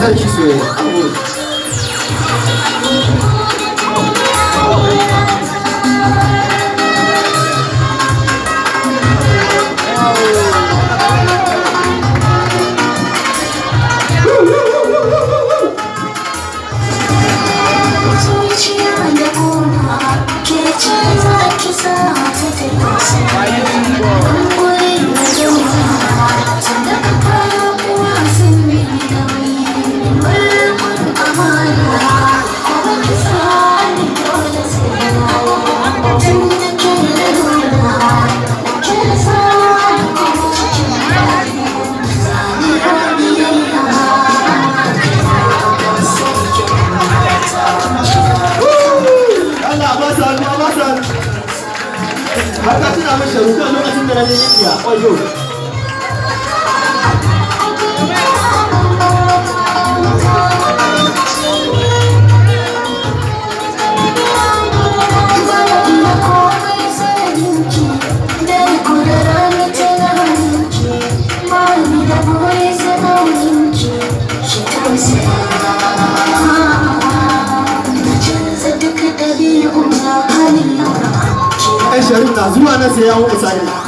Sarki soyayya. Zuciya da ƙuna ke ce za ki sa ta tafi guri na zauna tun da kafafuwa sun yi nauyi, barkun amana kuma ki sa ni dole sai na tun da ke da nuna ke sa ni kuma cikin zani biyayya. Sarkin mata. Allah ba sa hannu, ba sa hannu. Har ka tuna min Sharukan lokacin da na je India. Oyo. Ai Sharif na zuwa nan sai ya wuce sani.